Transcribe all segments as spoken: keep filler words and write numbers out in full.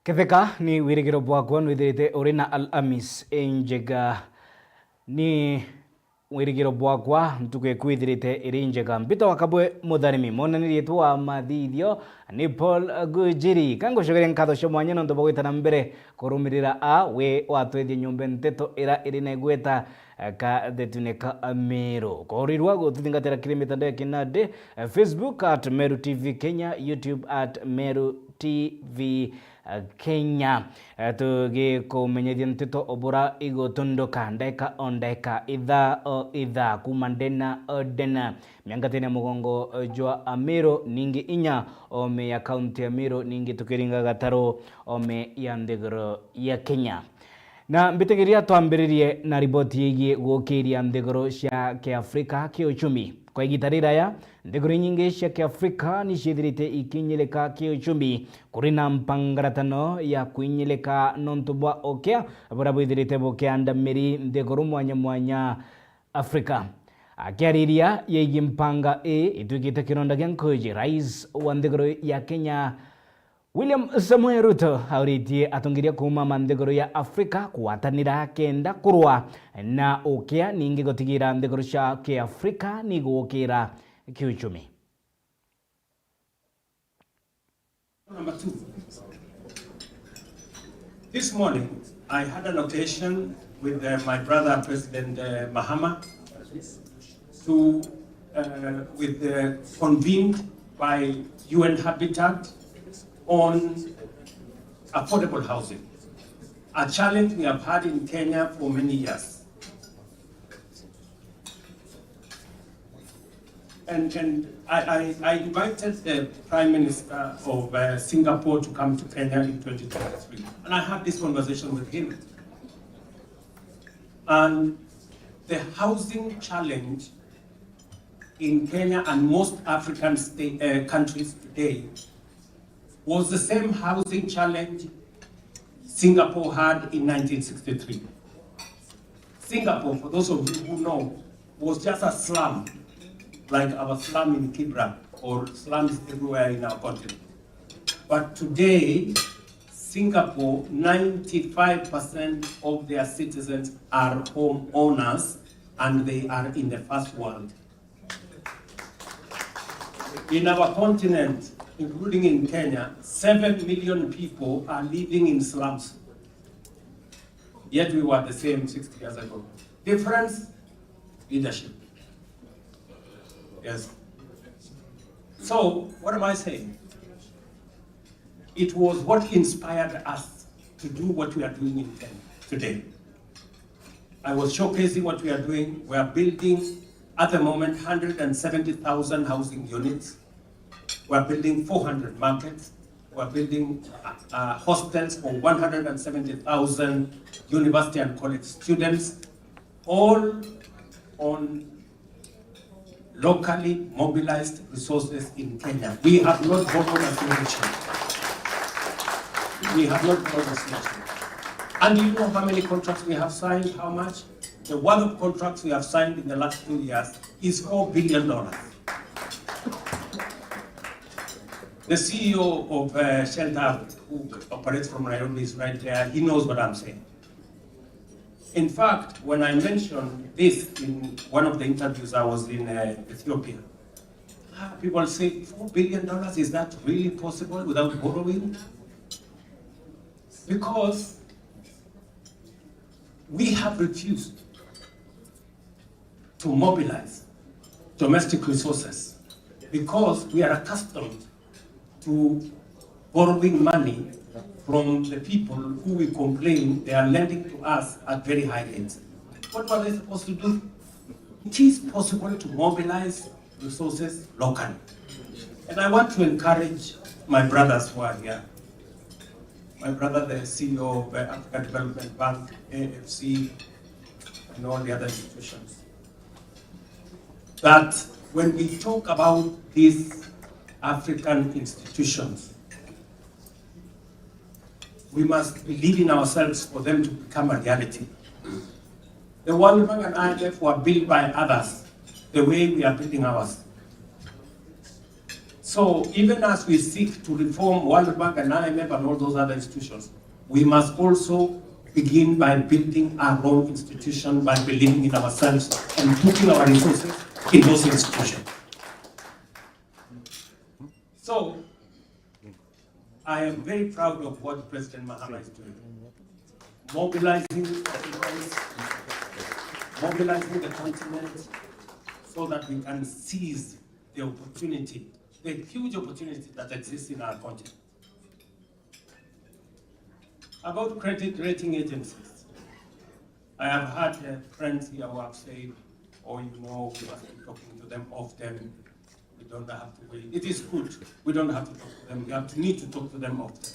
Ketheka ni wirigiro bwakwa nwithirite uri na Alhamis injega. Ni wirigiro bwakwa ntuku eku ithirite iri njega. Mbita wa Kabwe Mutharimi, monani riitwa wa mathithio ni Paul Gujiri. Kangucokeria nkatho cia mwanya nontu bwa gwita na mbere kurumirira a wi watwethia nyombe nteto ira iri na igweta, eh, ka thetune ka Meru. Korirwa gututhingatira kiri mitandao ya kinandi, eh, Facebook at Meru T V Kenya, YouTube at Meru T V Kenya. Eh, tugikumenyithia nteto o bura igutunduka ndeka o ndeka, ithaa o ithaa, kuma ndena o ndena, miangatene ya mugongo, eh, jwa Amiru, ningi inya ome ya kaunti ya Amiru, ningi tukiringa gataru ome ya nthiguru ya Kenya. Na mbitigiria twambiririe na riboti yigii gukiria nthiguru cia kiafrika kiuchumi. Kwa igita riraya, nthiguru inyingi cia kiafrika ni ciithirite ikinyilika kiuchumi. Kuri na mpangaratano ya kwinyilika nontu bwa ukia buria bwithirite bukiandamiri nthiguru mwanya mwanya Afrika. Akiariria yigii mpanga ii itwikite kironda gia nkuji, rais wa nthiguru ya Kenya William Samoei Ruto auritie atongeria kuuma manthiguru ya Afrika kugwatanira kenda kurwa na ukia, ningi gutigira nthiguru cia kiafrika ni igukira kiuchumi. Number two, this morning I had an occasion with, uh, my brother President, uh, Mahama to, uh, with, uh, convened by U N Habitat on affordable housing, a challenge we have had in Kenya for many years. And, and I, I, I invited the Prime Minister of, uh, Singapore to come to Kenya in twenty twenty-three. And I had this conversation with him. And the housing challenge in Kenya and most African state, uh, countries today was the same housing challenge Singapore had in nineteen sixty-three. Singapore, for those of you who know, was just a slum, like our slum in Kibra or slums everywhere in our continent. But today, Singapore, ninety-five percent of their citizens are homeowners and they are in the first world. In our continent, including in Kenya, seven million people are living in slums. Yet we were the same sixty years ago. Difference? Leadership. Yes. So, what am I saying? It was what inspired us to do what we are doing in Kenya today. I was showcasing what we are doing. We are building, at the moment, hundred and seventy thousand housing units. We are building four hundred markets. We are building, uh, uh, hostels for one hundred and seventy thousand university and college students, all on locally mobilized resources in Kenya. We have not borrowed a single shilling. We have not borrowed a single shilling. And do you know how many contracts we have signed? How much? The worth of contracts we have signed in the last two years is four billion dollars. The C E O of, uh, Shelter, who operates from Nairobi, is right there. He knows what I'm saying. In fact, when I mentioned this in one of the interviews, I was in, uh, Ethiopia. Ah, people say, "Four billion dollars, is that really possible without borrowing?" Because we have refused to mobilize domestic resources because we are accustomed to borrowing money from the people who we complain they are lending to us at very high rates. What were they supposed to do? It is possible to mobilize resources locally. And I want to encourage my brothers who are here, my brother, the C E O of the African Development Bank, A F C, and all the other institutions, that when we talk about these African institutions, we must believe in ourselves for them to become a reality. The World Bank and I M F were built by others the way we are building ours. So even as we seek to reform World Bank and I M F and all those other institutions, we must also begin by building our own institution by believing in ourselves and putting our resources in those institutions. So I am very proud of what President Mahama is doing. Mobilizing the people, mobilizing the continent so that we can seize the opportunity, the huge opportunity that exists in our continent. About credit rating agencies, I have had, uh, friends here who have said, "Oh, you know, we must be talking to them often. We don't have to wait." It is good. We don't have to talk to them. We have to need to talk to them often.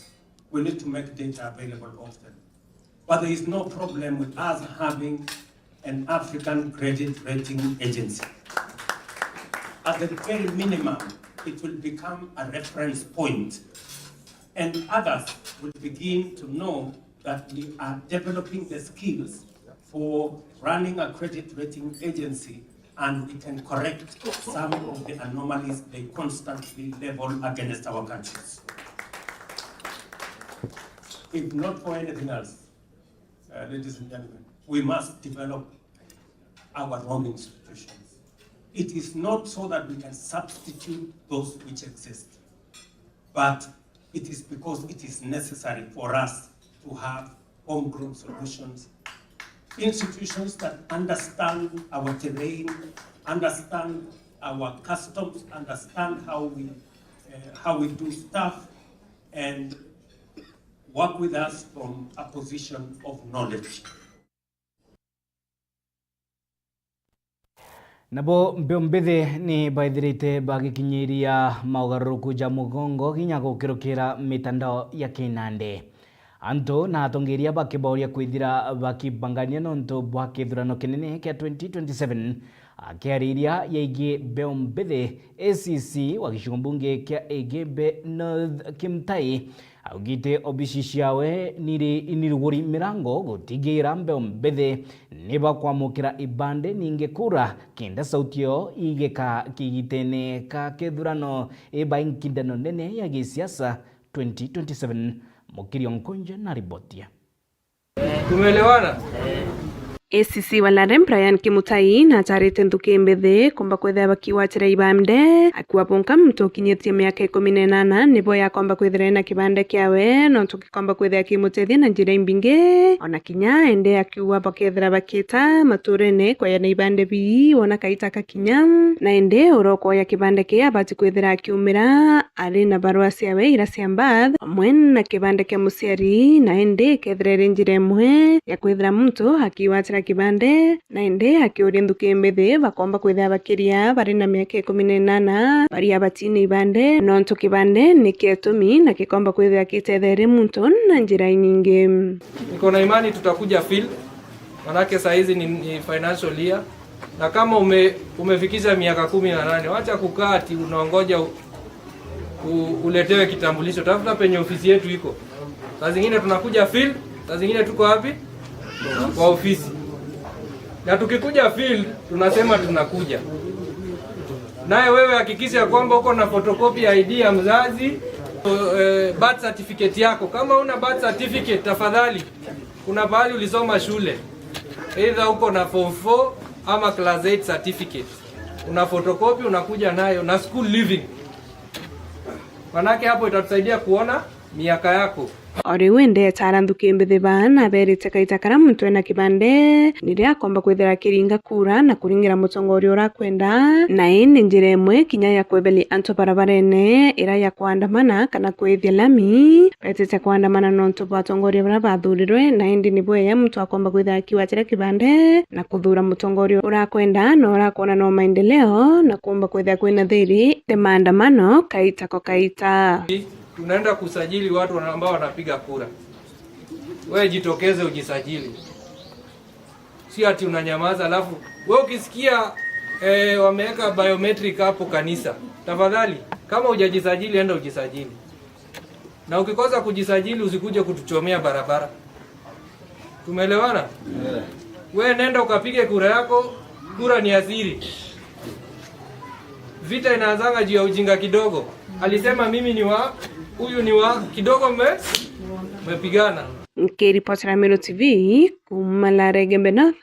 We need to make data available often. But there is no problem with us having an African credit rating agency. At the very minimum, it will become a reference point, and others will begin to know that we are developing the skills for running a credit rating agency, and we can correct some of the anomalies they constantly level against our countries. If not for anything else, uh, ladies and gentlemen, we must develop our own institutions. It is not so that we can substitute those which exist, but it is because it is necessary for us to have homegrown solutions, institutions that understand our terrain, understand our customs, understand how we, uh, how we do stuff, and work with us from a position of knowledge. Nabo mbeu mbithi ni baithirite bagikinyiria maugaruruku ja mugongo kinya gukirukira mitandao ya kinandi. Antu na atongeria bakibauria kwithira bakibangania nontu bwa kithurano kinene kia twenty twenty-seven. Akiariria yegie mbeu mbithi, A C C wa gicigo mbunge kia Igembe North Kimutai augite obici ciawe niri iniruguri mirango gutigira mbeu mbithi ni bakwamukira ibande ningi kura kenda sauti yao igika kigitene ka kithurano ibae nkindano nene ya gisiasa twenty twenty-seven. Mukirio Nkonja na ribotia. Tumeelewana? A C C wa Lare Brian Kimutai na atarite nthuki mbithi kumba kwithira bakiwatira ibande, akiuga bonka muntu ukinyitie miaka ikumi na inana nibo yakomba kwithira ena kibande kiawe, nontu gikomba kwithira kimutethia na njira imbingi. Ona kinya ende akiuga bakethira bakita maturene kweyana ibande bii wona kaita kakinya, na ende urokoya kibande kii abati kwithira akiumira ari na barua ciawe ira cia birth, amwe na kibande kia muciari, na indi ikethira iri njira imwe ya kwithira muntu akiwatira kibande, na indi akiuria nthuki mbithi bakomba kwithira bakiria bari na miaka ikumi na inana bari abatine ibande, nontu kibande ni kietumi na gikomba kwithira gitetherie muntu na njira inyingi. Niko na imani tutakuja field, manake saa hizi ni, ni financial year. Na kama ume, umefikisha miaka kumi na nane, wacha kukaa ati unaongoja u, u, uletewe kitambulisho. Tafuta penye ofisi yetu iko. Saa zingine tunakuja field, saa zingine tuko wapi? Kwa ofisi. Na tukikuja field, tunasema tunakuja. Naye wewe hakikisha kwamba uko na photocopy ya I D ya mzazi, eh, birth certificate yako. Kama una birth certificate, tafadhali, kuna pahali ulisoma shule, either uko na form four ama class eight certificate, una photocopy unakuja nayo na school leaving, manake hapo itatusaidia kuona miaka yako. O riu indi etara nthuki mbithi baa na aberite kaita karia muntu ena kibande ni riria akomba kwithira akiringa kura na kuringira mutongoria uria akwenda, na ii ni njira imwe kinya ya kweberia antu barabarene ira ya kwandamana kana kwithia lami. Betite kwandamana nontu bwa atongoria baria bathurirwe, na indi ni bwega muntu akomba kwithira akiwatira kibande na kuthura mutongoria uria akwenda na uria akwona no maendeleo, na kuumba kwithira kwina thiri ti maandamano kaita kwa kaita. Tunaenda kusajili watu wana- ambao wanapiga kura. Wewe jitokeze ujisajili. Si ati unanyamaza alafu wewe ukisikia eh, wameweka biometric hapo kanisa. Tafadhali, kama hujajisajili enda ujisajili. Na ukikosa kujisajili usikuje kutuchomea barabara. Tumeelewana? Wewe nenda ukapige kura yako, kura ni asiri. Vita inaanzanga juu ya ujinga kidogo. Alisema mimi ni wa, huyu ni wa, kidogo mme-, mmepigana. Nkiripotera Meru T V kuuma Laregembe North,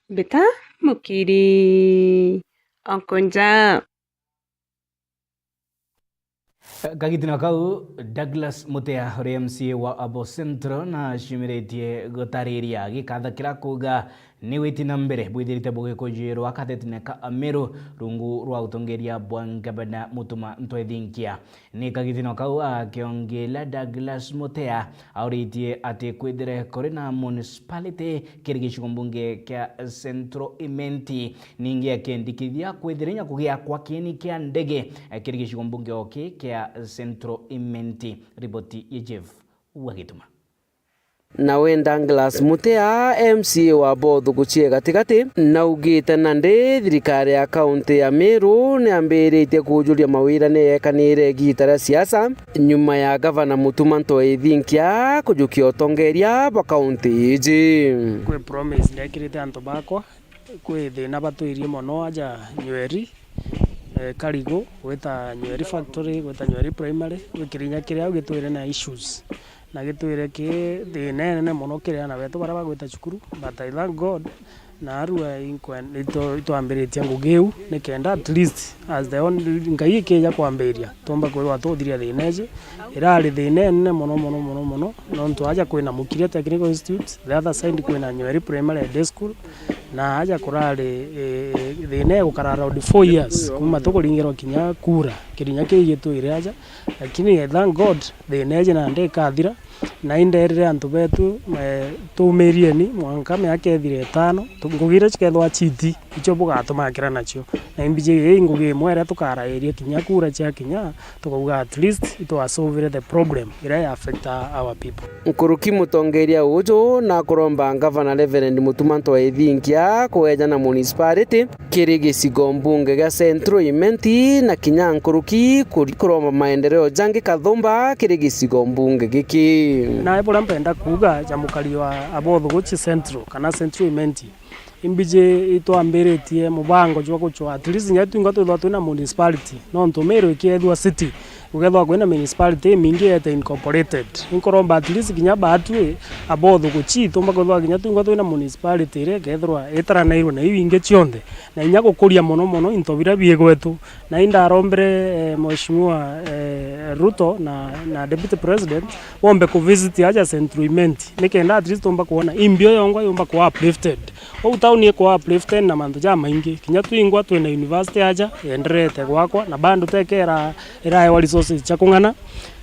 Mbita Mukiri Onkonja. Kagitino kau, Douglas Mutea, uri M C A wa Abo Central, na acumiritie gutariria gikatha kira kuuga ni witi na mbere bwithirite bugikujirwa kathetine ka Ameru rungu rwa utongeria bwa ngavana Mutuma Ntwethinkia. Ni kagitino kau akiongela Douglas Mutea auritie ati kwithire kuri na municipality kiri gicigo mbunge kia Central Imenti. Ningi akendikithia kwithira inya kugiakwa kieni kia ndege, eh, kiri gicigo mbunge oki kia Central Imenti. Riboti ya Jeff Wagituma. Nawe Douglas Mutea, M C A wa Bothuku cie gatigati, naugite nandi thirikari ya kaunti ya Meru niambiritie kujuria mawira niyekanire igita ria siasa, nyuma ya gavana Mutuma Ntwethinkia kujukia utongeria bwa kaunti iji. Kwi promise ndekirite antu bakwa, kwi thina batwirie mono aja Nyeri, eh, Karigu, gwita Nyeri Factory, gwita Nyeri Primary, gwi kirinya kiria au gitwire na issues. Na gitwire ki thina inene mono kiri aana betu baria bagwita cukuru, but I thank God, na arua inkwe-, itu-, itwambiritie ngugi iu, nikenda at least as the only, Ngai ikija kwambiria, tumba kwithirwa tuthiria thina iji. Irari thina inene mono, mono, mono, mono, nontu aja kwina Mukiria Technical Institute, the other side kwina Nyeri Primary Day School, na aja kurari, eh, thina igukara around four years, kuma tukuringirwa kinya kura, kirinya kiu gitwire aja, lakini I thank God, thina iji nandi ikathira, na inderire antu betu, eh, tumirieni mwanka miaka ithire itano, tu-, ngugi iria cikethirwa citi, icio bugatuma akira nacio. Na imbiji ii ngugi imwe iria tukarairia kinya kura cia kinya, tukauga at least itwasolvire the problem iria ya affect our people. Nkuruki mutongeria uju nakuromba ngavana Reverend Mutuma Ntwethinkia kweja na municipality kiri gicigo mbunge gia Central Imenti na kinya nkuruki kuri-, kuromba maendeleo jangi kathumba kiri gicigo mbunge giki. Nae buria mpenda kuuga ja mukari wa Abothuguchi Central kana Central Imenti, imbiji itwambiritie mubango jwa gucwa at least nya twingwa twithwa twina municipality, nontu Meru ikiethua city, gukethwa kwina municipality imingi yete incorporated. Inkuromba at least kinya baatwi Abothuguchi tumba kwithwa kinya twingwa twina municipality iria ikethirwa itaranairwe na iu ingi cionthe, na inya gukuria mono mono into biria bii gwetu. Na indarombere, eh, Mheshimiwa, eh, Ruto na, na Deputy President bombe kuvisit aja Central Imenti, nikenda at least tumba kuona imbio yongwa yumba kuwa uplifted. Uu tauni ikwa uplifted na mantu jamaingi. Kinya twingwa twina university aja yenderete gwakwa, na bado tekera iraewa resources cia kung'ana,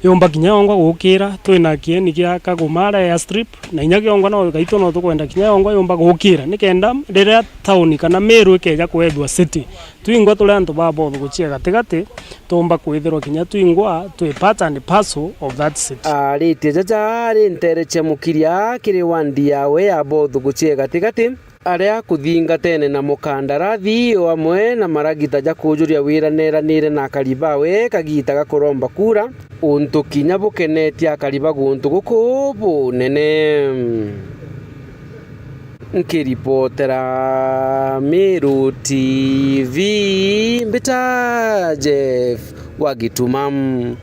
yumba kinya yongwa gukira. Twina kieni gia Kagumara airstrip, na inya kiongwa no gaitũ no tukwenda kinya yongwa yumba gukira, nikenda riria tauni kana Meru ikeja kwethua city, twingwa turi antu ba Bothuguchi cia gatigati, tuumba kwithirwa kinya twingwa twi part and parcel of that city. Aritie jaja ari nteere cia Mukiria kiri wandi yawe ya Bothuguchi cia gatigati, aria kuthingatene na mukandarathi o amwe na maragita ja kujuria wira neeranire na akari bawe kagiita ga kuromba kura, untu kinya bukenetie akari ba guntu guku bunene. Nkiripotera Meru T V, mbita Jeff wa Gituma.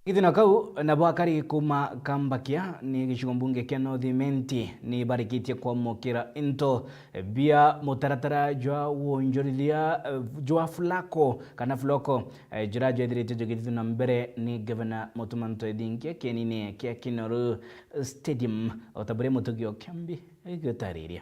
Githina kau nabo akari kuma Kambakia ni gicigo mbunge kia North Imenti ni barikitie kwamukira into bia mutaratara jwa wonjorithia, eh, jwa flako kana floko, eh, jura jwethirite jugithithua na mbere ni Gavana Mutuma Ntwethinkia kienine kia Kinoru Stadium, o ta buria Mutugi o Kiambi gutariria.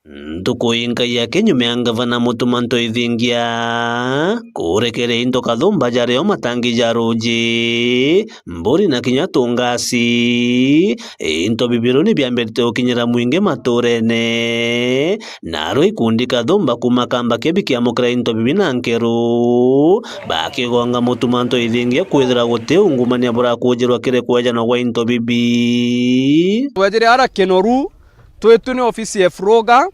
Ntuku inkai yake nyuma ya Ngavana Mutuma Ntwethinkia kurekeria into kathumba jario matangi ja ruji, mburi na kinya tungasi, into bibiru ni biambirite gukinyira mwingi maturene, naro ikundi kathumba kuma Kambakia bikiamukira into bibi na nkeru, bakigonga Mutuma Ntwethinkia kwithira guti ungumania burakujirwa kiri kwejanwa gwa into bibi. Twejire ara Kinoru, twitu ni ofisi ya Froga,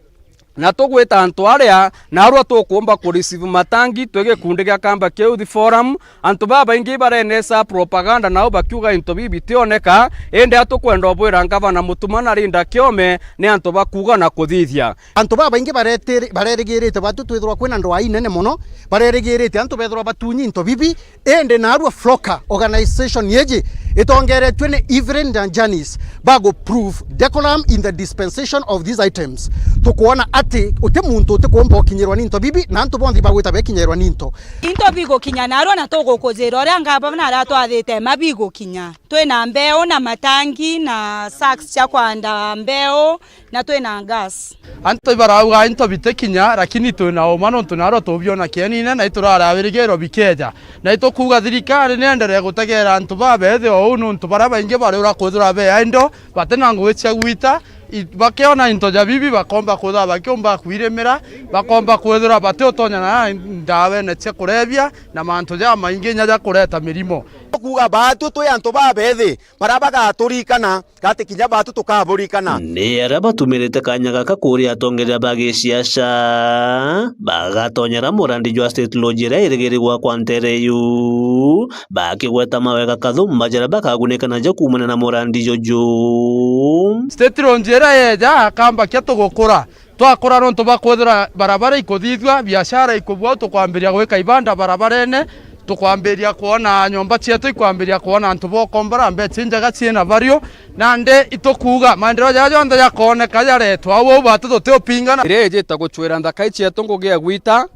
Na tugwita antu aria naarua tukuumba ku receive matangi twi gikundi gia Kambaki Youth Forum, antu babaingi ibarenesa propaganda nao bakiuga into bibi bitioneka, indi atukwenda ubwira ngavana Mutuma na Linda Kiome ni antu bakuuga na kuthithia. Antu babaingi baretiri-, barerigirite batu twithirwa kwina ndwaa inene mono, barerigirite antu bethirwa batunyi into bibi, indi naarua Floka organization yeji itongeretue ni Evelyn na Janice bagu prove decorum in the dispensation of these items. Tukwona ati uti muntu utikuumba ukinyirwa ni into bibi, na antu bonthe ibagwita bekinyirwa ni into. Into bigukinya naarua na tugukujira uria ngavana aratwathite ma bigukinya. Twina mbeu na matangi na sacks cia kwanda mbeu na twina gas. Antu ibarauga into bitikinya, lakini twina uma nontu naarua tubiona kienine na iturarabirigirwa bikeja. Na itukuuga thirikari nienderee gutegeera antu babethi o uu, nontu baria baingi bariura kwithirwa bea indo, batina ngugi cia gwita, i-, bakiona into ja bibi bakomba kwithirwa bakiumba kwirimira, bakomba kwithirwa batiutonya na ndawene cia kurebia na mantu jamaingi inya ja kureta mirimo. Kuuga baatu twi antu babethi, baria bagaturikana, gati kinya baatu tukaburikana. Ni aria batumirite kanya gaka kuria atongeria ba gisiasa bagatonyera murandi jwa State Lodge iria irigiri gwakwa nteere iu, bakigweta mawega kathumba jaria bakagunika najo kuumania na murandi juju. State Lodge iria yeja, Kambakia tugukura. Twakura nontu bwa kwithira barabara ikuthithua, biashara ikubua, tukwambiria gwika ibanda barabarene, tukwambiria kwona nyomba cietu, ikwambiria kwona antu bokombora, mbeca injega ciina bario, nandi itukuuga maendeleo jaria jonthe jakooneka jaretwa au au batu tutiupingana. Iria ijite gucwira nthaka icietu ngugi ya gwita,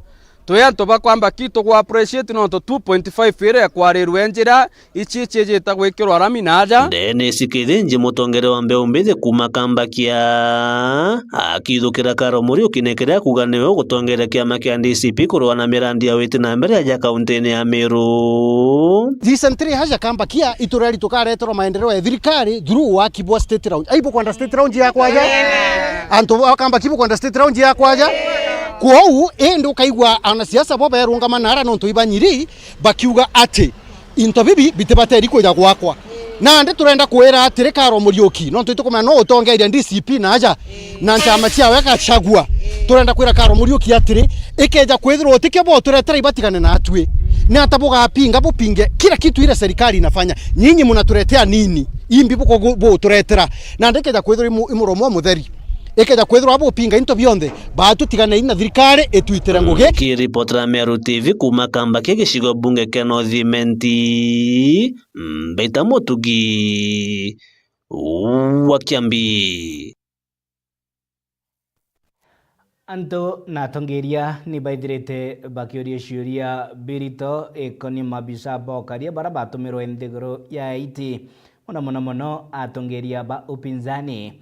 twi antu ba Kambakia tugu appreciate nontu two point five iria ikwarirwe njira, ici ciijite gwikirwa rami na aja. Dennis Kithinji, mutongeria wa mbeu mbithi kuuma Kambakia, akithukira Karo Muriuki ni kiria akuuga niwe ugutongeria kiama kia D C P kurua na mirandi ya witi na mbere aja kauntine ya Meru. Recently aja Kambakia itureri tukareterwa maendeleo ya thirikari through waki bwa State Lounge. Ai bukwenda State Lounge ya kwaja? Antu ba Kambakia bukwenda State Lounge ya kwaja? Kwou indi ukaigua anasiasa bo berungama nara nontu ibanyiri bakiuga ati into bibi bitibateri kwija gwakwa. Nandi turenda kwira atiri Karo Muriuki, nontu itukumenya no utongeria D C P na aja na nchama ciawe Gachagua. Turenda kwira Karo Muriuki atiri, ikeja kwithirwa utikio bo turetera ibatigane natwi, ni ata bugapinga bupinge kila kitu ile serikali inafanya? Nyinyi mnatuletea nini? Imbi buko gu-, buturetera? Nandi ikeja kwithirwa imu-, imuromo mutheri. Ikeja kwithirwa bupinga into bionthe, baatu tiganei na thirikari itwitire ngugi. Nkiripotera Meru T V kuuma Kambakia gicigo bunge kia North Imenti, Mbita Mutugi wa Kiambi. Antu na atongeria ni baithirite bakiuria ciuria birito ikonie mabisa ba ukaria bara batumirwe nthiguru ya Haiti, mono mono mono atongeria ba upinzani.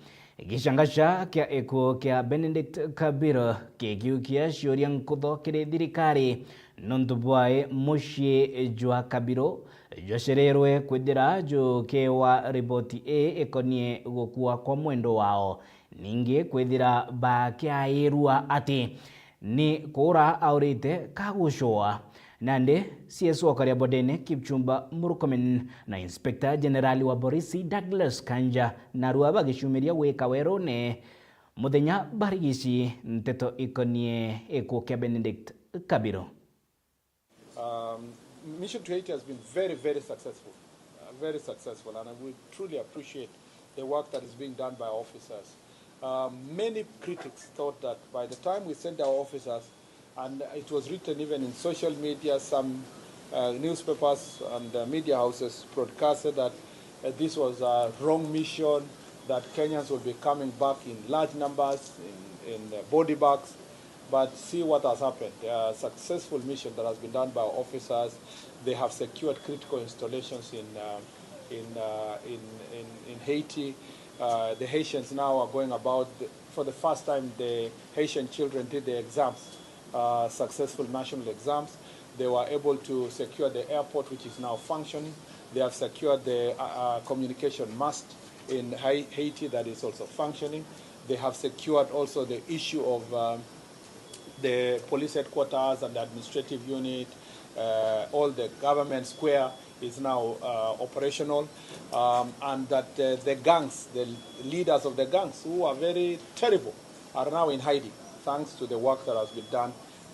Gicangaca kia ikuo kia Benedict Kabiro kikiukia ciuria nkutho kiri thirikari nontu bwae mucii jwa Kabiro jwacererwe kwithira jukewa riboti ii ikonie gukua kwa mwendo wao, ningi kwithira bakiairua ati ni kuura aurite kagucua. Nandi C S wa Kariabodene Kipchumba Murkomen na Inspector General wa Borisi Douglas Kanja narua bagicumiria gwika werune muthenya barigici nteto ikonie ikuo kia Benedict Kabiro. Um, mission to Haiti has been very, very successful, uh, very successful, and we truly appreciate the work that is being done by our officers. Um, many critics thought that by the time we sent our officers, and it was written even in social media, some, uh, newspapers and, uh, media houses broadcasted that, uh, this was a wrong mission, that Kenyans will be coming back in large numbers, in, in, uh, body bags. But see what has happened. A successful mission that has been done by our officers. They have secured critical installations in, uh, in, uh, in, in, in Haiti. Uh, the Haitians now are going about, the, for the first time, the Haitian children did the exams, uh, successful national exams. They were able to secure the airport, which is now functioning. They have secured the, uh, uh, communication mast in Hai-, Haiti that is also functioning. They have secured also the issue of, um, the police headquarters and the administrative unit, uh, all the government square is now, uh, operational, um, and that, uh, the gangs, the leaders of the gangs who are very terrible, are now in hiding. thanks to the work that has been done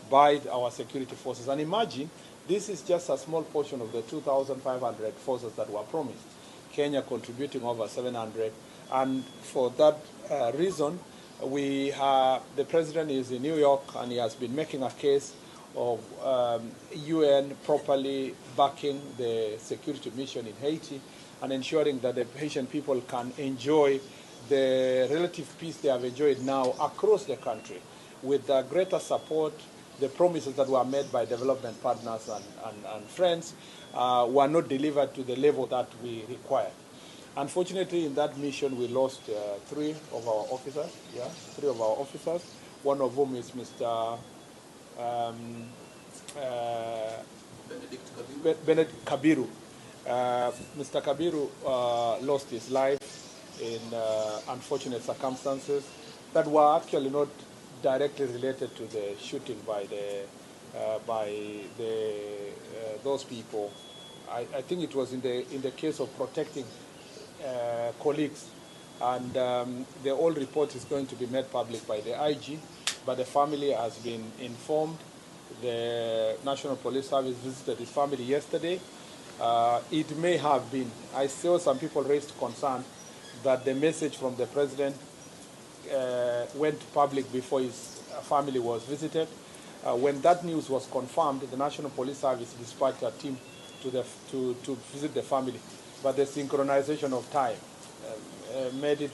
by our security forces. And imagine, this is just a small portion of the two thousand five hundred forces that were promised, Kenya contributing over seven hundred. And for that uh, reason, we have, the president is in New York and he has been making a case of um, U N properly backing the security mission in Haiti and ensuring that the Haitian people can enjoy the relative peace they have enjoyed now across the country, with the greater support. The promises that were made by development partners and, and, and friends uh, were not delivered to the level that we required. Unfortunately, in that mission, we lost uh, three of our officers. Yeah, three of our officers. One of whom is Mister Um, uh, Benedict Kabiru. Be- Benedict Kabiru. Uh, Mister Kabiru uh, lost his life in uh, unfortunate circumstances that were actually not directly related to the shooting by the uh, by the uh, those people. I, I think it was in the in the case of protecting uh, colleagues, and um, the whole report is going to be made public by the I G. But the family has been informed. The National Police Service visited his family yesterday. Uh, it may have been, I saw some people raised concern that the message from the president uh, went public before his family was visited. Uh, when that news was confirmed, the National Police Service dispatched a team to, the, to, to visit the family. But the synchronization of time uh, uh, made it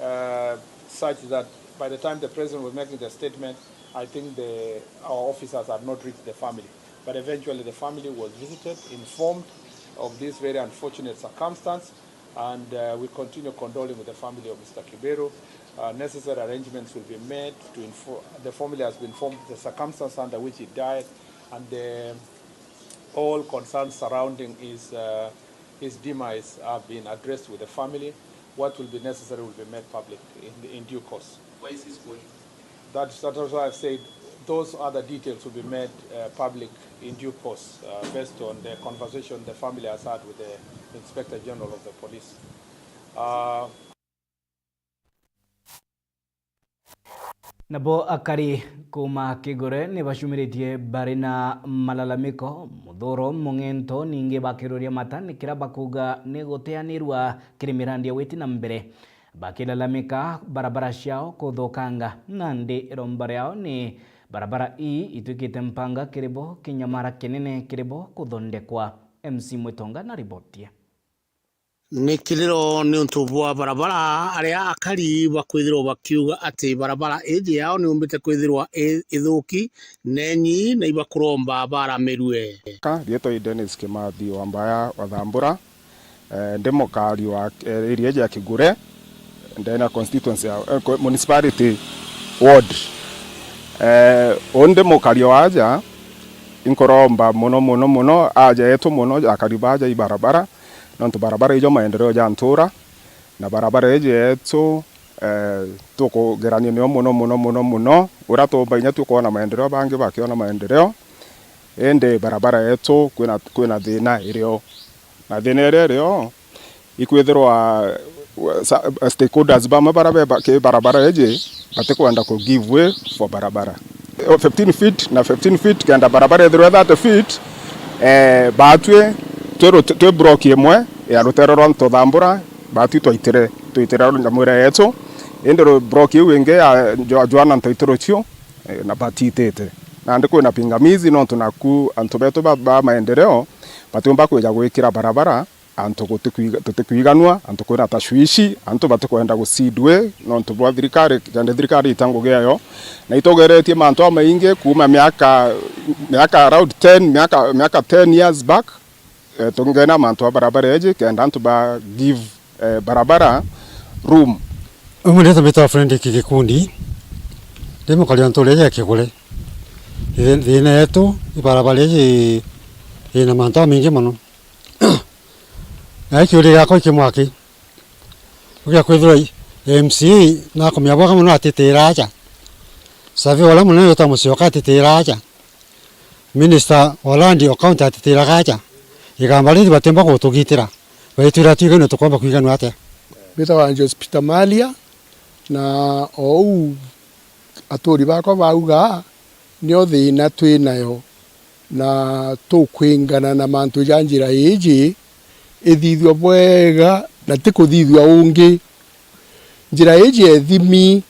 uh, such that by the time the president was making the statement, I think the, our officers had not reached the family. But eventually, the family was visited, informed of this very unfortunate circumstance, and uh, we continue condoling with the family of Mister Kiberu. Uh, necessary arrangements will be made to inform. The family has been informed the circumstance under which he died, and the, all concerns surrounding his uh, his demise have been addressed with the family. What will be necessary will be made public in, in due course. Where is his body? That, that is why I've said those other details will be made uh, public in due course uh, based on the conversation the family has had with the Inspector General of the Police. Uh, Nabo akari kuuma Kigure ni bacumiritie bari na malalamiko, muthuro, mung'ento, ningi bakiruria mata ni kiria bakuuga ni guteanirua kiri mirandi ya witi na mbere. Bakilalamika barabara ciao kuthukanga, nandi iromba riao ni barabara ii itwikite mpanga kiri bo, kinyamara kinene kiri bo kuthondekwa. M C Mwitonga na riboti. Ni kiriro niuntu bwa barabara, aria akari bakwithirwa bakiuga ati barabara iji yao niumbite kwithirwa i- ithuki nenyi na ibakuromba baramirue. Ka rietwa i Dennis Kimathi wa Mbaya wa Thambura, eh, ndi mukari wa eh, area iji ya Kigure, ndene ya constituency ya eh, co- municipality ward. Eh, uu ndi mukari wa aja, inkuromba muno muno muno aja yetu muno akari baja i barabara, nontu barabara ijo maendeleo ja ntura, na barabara iji yetu eh, tukugerania nio muno muno muno muno. Uria tuumba inya tukwona maendeleo, bangi bakiona maendeleo, indi barabara yetu kwina, kwina thina irio, na thina iria irio ikwithirwa sa- stakeholders bamwe bara be ba- ki barabara iji batikwenda ku give way for barabara. Fifteen feet na fifteen feet, kenda barabara ithirwe thirty feet, eh, batwi twi rut- twi block imwe ya rutere rwa Ntuthambura, batwi twaitire, twaitire nyamu iria yetu, indi ru- block iu ingi ya Jwa- Jwana Ntaitiro cio, eh, na batitite. Nandi kwina pingamizi nontu naku antu betu ba, ba maendeleo batiumba kwija gwikira barabara antu gutikwiga- tutikwiganua, antu kwina tashwishi, antu batikwenda gusidwe nontu bwa thirikari, kenda thirikari ita ngugi yayo. Na itugeretie mantu amaingi kuuma miaka, miaka around ten, miaka, miaka ten years back, eh, tungena mantu a barabara iji kenda antu ba give eh, barabara room. Umwe ndeto mbitwa Fredrick Gikundi, ndi mukari wa ntuura iji ya Kigure. Thi- Thina yetu ibarabara iji ina mantu amaingi mono. Na ikiuria giakwa ikimwaki, ugia kwithirwa M C A nakumia bwega mono atitira aja, surveyor uria munene witwa Musyoka atitira aja, minister wa land o county atitiraga aja, igamba riri batiumba gutugitira, baitwira twiganue tukomba kwiganua atia? Mbitawa Angelos Peter Malia, na ou Aturi bakwa bauga, nio thiina twi nayo, na tukwingana na mantu ja njira iiji ithithua bwega, na ti kuthithua ungi. Njira iiji ya Ithimi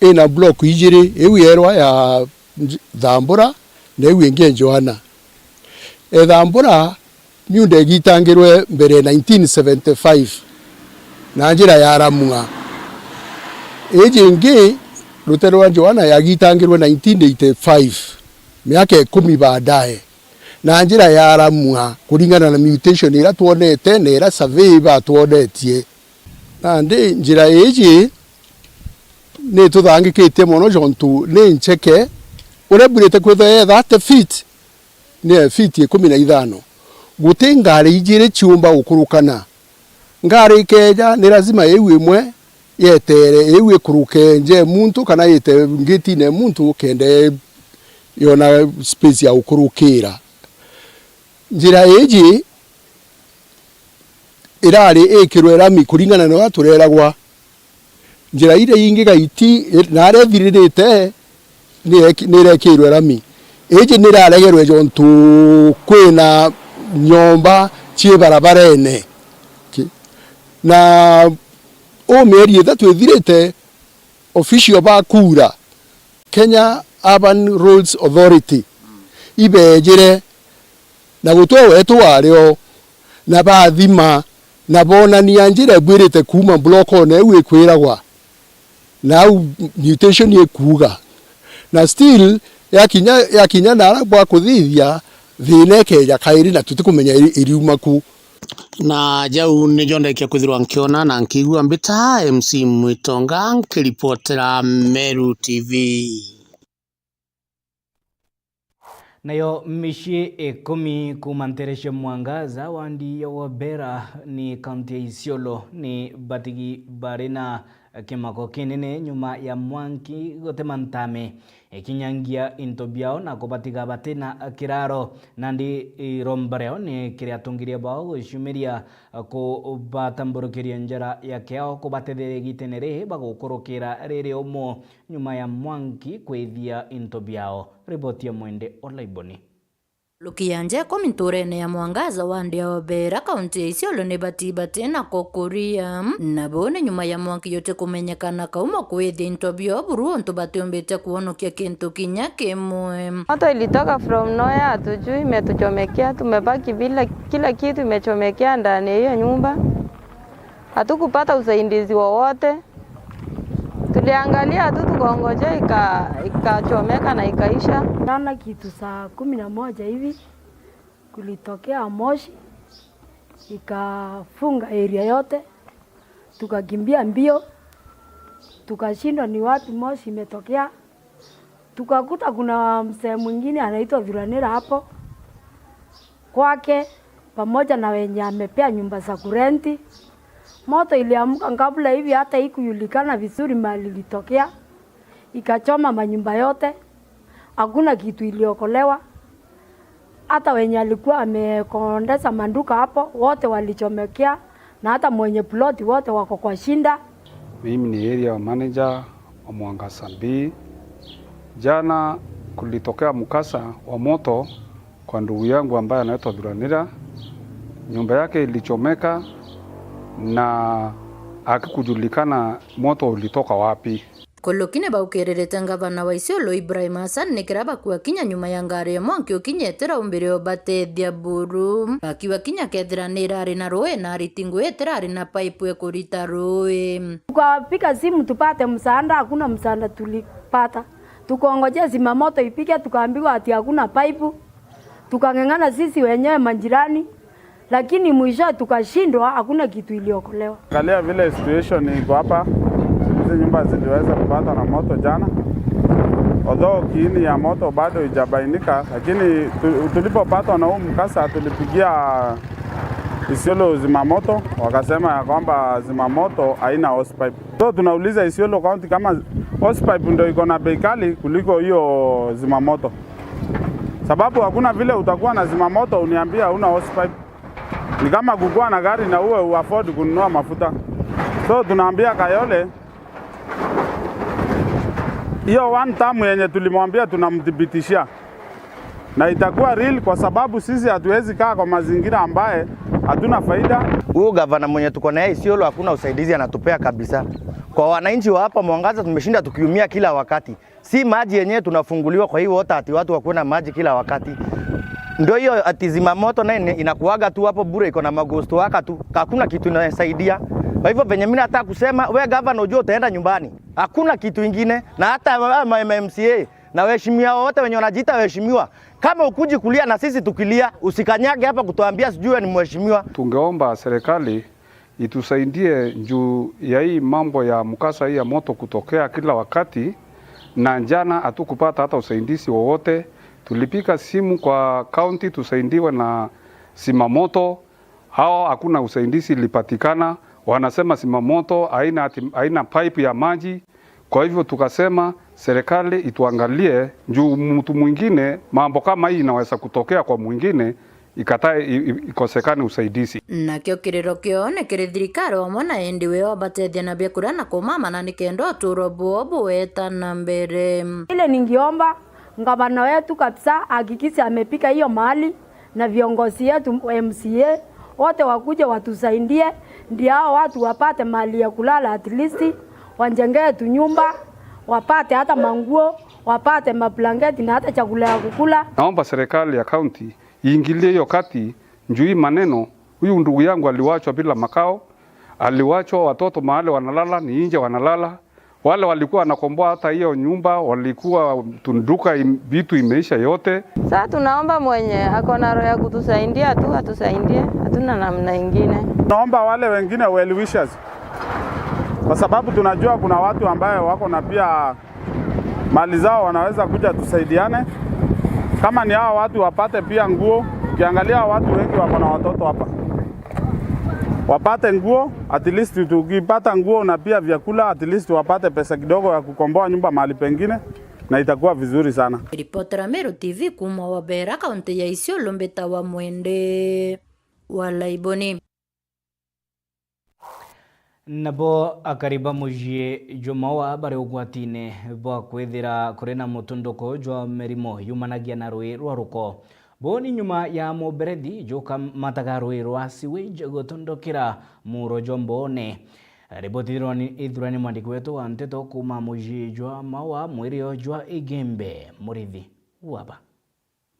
ina block ijiri, iu yerwa ya Nj-, Thambura, na iu ingi ya Njoana. E Thambura, niu ndegitangirwe mbere ya nineteen seventy-five, na njira ya Ramua. Iji ingi, rutere rwa Njoana yagitangirwe nineteen eighty-five, miaka ikumi baadaye, na njira ya Ramua, kuringana na mutation iria twonete na iria survey batwonetie. Nandi njira iiji ni tuthangikitie mono, jontu ni ncheke. Uria mbwirite kwithwa ye thirty feet, ni ya feet ikumi na ithano. Guti ngari ijiri ciumba gukurukana. Ngari ikeeja, ni lazima iu imwe yetere, iu ikuruke nje muntu, kana yite ngitine muntu, kenda yona space ya gukurukira. Njira iiji irari ikirwe rami kuringana na uria tureragwa. Njira iria ingi gaiti, naria ithiririte, ni ireki-, ni irekirwe rami. Iji ni iraregerwe jontu kwina nyomba cii barabarene. Ki-, na uu mieri ithatu ithirite, official ba kura, Kenya Urban Roads Authority, ibejire, na gutwe wetu wari o, na bathima, na bonania njira ibwirite kuuma block one iu ikwiragwa, na au mutation ikuuga. Na still, yakinya, yakinya nara bwa kuthithia, thiina ikeeja kairi, na tutikumenya iri-, iriuma ku. Na jau nijo ndekia kwithirwa nkiona na nkiigua mbita M C Mwitonga nkiripotera Meru T V. Nayo micii ikumi kuuma nteere cia Mwangaza, wandi ya Wabera ni kaunti ya Isiolo, ni batigi bari na kimako kinene nyuma ya mwanki gutema ntame ikinyangia into biao na kubatiga batina kiraro. Nandi iromba riao ni kiri atongeria bao guciumiria kubatamburukiria njara ya kiao kubatetheria igitene riri bagukurukira riri umo nyuma ya mwanki kwithia into biao. Riboti ya Mwende Olaiboni. Luki ya nja ikumi ntuurene ya Mwangaza, wandi ya Obera, kaunti ya Isiolo, ni bati bati na kukuria. Nabo ni nyuma ya mwanki juti kumenyekana kauma kwithia into bio buru untu batiumbite kwonokia kintu kinya kimwe. Moto ilitoka from nowhere, hatujui, imetuchomekea, tumebaki bila, kila kitu imechomekea ndani ya hiyo nyumba. Hatukupata usaidizi wowote. Tuliangalia tu tukaongojea ika-, ikachomeka na ikaisha. Jana kitu saa kumi na moja hivi kulitokea moshi, ikafunga area yote. Tukakimbia mbio, tukashindwa ni wapi moshi imetokea. Tukakuta kuna mzee mwingine anaitwa Thuranira hapo kwake, pamoja na wenye amepea nyumba za kurenti. Moto iliamka kabla hivi hata ikujulikana vizuri mahali ilitokea, ikachoma manyumba yote, hakuna kitu iliokolewa. Hata wenye alikuwa amekondeza maduka hapo, wote walichomekea, na hata mwenye ploti wote wako kwa shinda. Mimi ni area manager wa Mwangaza B. Jana kulitokea mkasa wa moto kwa ndugu yangu ambaye anaitwa Thuranira. Nyumba yake ilichomeka na hakikujulikana moto ulitoka wapi. Kuluki ni baukiririte ngavana wa Isiolo Ibrahim Hassan ni kira bakua kinya nyuma ya ngari ya mwanki ukinya itiraumbirio batethia buru. Bakiwa kinya kethira ni irari na rui na ariti ngui itirari na paipu ya kurita rui. Tukapiga simu tupate msaada, hakuna msaada tulipata. Tukaongojea zimamoto ipige, tukaambiwa ati hakuna paipu. Tukang'ang'ana sisi wenyewe majirani, lakini mwisho tukashindwa, hakuna kitu iliokolewa. Angalia vile situation iko hapa, hizi nyumba ziliweza kupatwa na moto jana. Although kiini ya moto bado haijabainika, lakini tu-, tulipopatwa na huu mkasa tulipigia Isiolo zimamoto, wakasema ya kwamba zimamoto haina hose pipe. So tunauliza Isiolo County kama hose pipe ndio iko na bei kali kuliko hiyo zimamoto. Sababu hakuna vile utakuwa na zimamoto uniambie hauna hose pipe. Ni kama kukuwa na gari na uwe uafford kununua mafuta. So tunaambia Kayole, Hiyo one term yenye tulimwambia tunamthibitishia. Na itakuwa real kwa sababu sisi hatuwezi kaa kwa mazingira ambaye hatuna faida. Huyu gavana mwenye tuko naye Isiolo hakuna usaidizi anatupea kabisa. Kwa wananchi wa hapa Mwangaza tumeshinda tukiumia kila wakati. Si maji yenyewe tunafunguliwa kwa hii water ati watu wakuwe na maji kila wakati. Ndio hiyo ati zimamoto naye ni-, inakuaga tu hapo bure, iko na maghost worker tu. Hakuna kitu inasaidia. Kwa hivyo venye mimi nataka kusema, we gavana ujue utaenda nyumbani. Hakuna kitu ingine. Na hata ma, ma, ma M C A na waheshimiwa wote wenye wanajiita waheshimiwa, kama ukuji kulia na sisi tukilia, usikanyage hapa kutuambia sijui wewe ni mheshimiwa. Tungeomba serikali itusaidie juu ya hii mambo ya mkasa hii ya moto kutokea kila wakati, na jana hatukupata hata usaidizi wowote. Tulipiga simu kwa county tusaidiwe na zimamoto, hao hakuna usaidizi ilipatikana. Wanasema zimamoto haina ati-, haina pipe ya maji. Kwa hivyo tukasema serikali ituangalie juu mtu mwingine, mambo kama hii inaweza kutokea kwa mwingine, ikatae, i-, i-, ikosekane usaidizi. Nakio kiriro kio ni kiri thirikari wamwe na endi weo batethia na biakuria na kumamana nikenda uturo bwoo buweta na mbere. Ile ningiomba gavana wetu kabisa ahakikishe amepika hiyo mahali na viongozi yetu M C A wote wakuje watusaidie, ndio hao watu wapate mahali ya kulala, at least wajengee tu nyumba, wapate hata manguo, wapate mablanketi na hata chakula ya kukula. Naomba serikali ya county iingilie hiyo kati juu hii maneno. Huyu ndugu yangu aliwachwa bila makao, aliwachwa, watoto mahali wanalala ni nje wanalala. Wale walikuwa wanakomboa hata hiyo nyumba walikuwa tunduka im-, vitu imeisha yote. Sasa tunaomba mwenye ako na roho ya kutusaidia tu atusaidie, hatuna namna ingine. Naomba wale wengine well wishers, kwa sababu tunajua kuna watu ambaye wako na pia mali zao, wanaweza kuja tusaidiane. Kama ni hao watu wapate pia nguo, ukiangalia hao watu wengi wako na watoto hapa, wapate nguo, at least tukipata nguo na pia vyakula, at least wapate pesa kidogo ya kukomboa nyumba mahali pengine, na itakuwa vizuri sana. Ripotera Meru T V kuuma Wabera, kaunti ya Isiolo, mbita wa Mwende wa Laiboni. Nabo akari ba mucii jwa Maua bari ugwatine bwa kwithira kuri na mutunduko jwa mirimo yumanagia na rui rwa ruko. Bo ni nyuma ya muberethi jukamataga rui rwa sewage gutundukira muro jwa Mboone. Riboti ithirwa ni, ithirwa ni mwandiki wetu wa nteto kuuma mucii jwa Maua, mwirio jwa Igembe, Murithi Waba.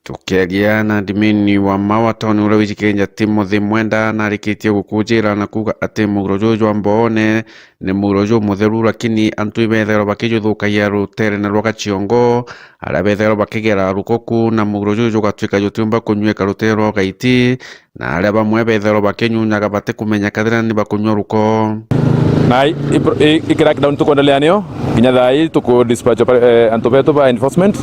Tukiaria na admin wa Maua Town uria wijikirie ja Timothy Mwenda, narikitie gukujira na kuuga ati muguro juju jwa Mboone ni muguro jumutheru, lakini antu ibethairwa bakijuthukagia ruteerene rwa Gaciongo, aria bethairwa bakigera ruko ku, na muguro juju jugatwika jutiumba kunyuika ruteere rwa Gaiti, na aria bamwe bethairwa bakinyunyaga batikumenya kathira ni bakunyua ruko. Na i, i, i, i crackdown tukuendelea nio, kinya thaa ii tuku dispatch oper-, eh, antu betu ba enforcement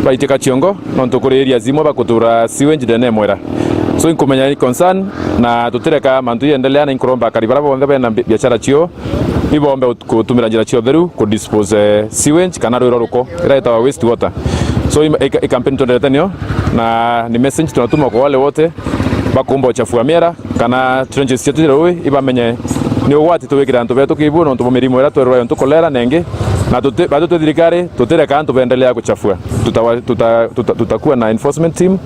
baitika Ciongo, nontu kuri areas imwe bakutura sewage ndene ya mwera. So inkumenya ni concern, na tutireka mantu iendelea, na inkuromba akari baria bonthe bena bi-, biashara cio, ibombe ut-, kutumira njira cia utheru ku dispose, eh, sewage kana rui rwa ruko, iria yetawa waste water. So, i, i, i campaign tuendelete nio, na ni message tunatuma kwa wale wote bakumba uchafua miera kana trenches cietu cia rui, ibamenye ni ugwati tuwikire antu betu kibu nontu bwa mirimo iria twerwa yo ntu kolera nengi, na tuti, batu twi thirikari, tutireka antu beendelea kuchafua. Tutawa-, tuta-, tuta-, tutakuwa na enforcement team,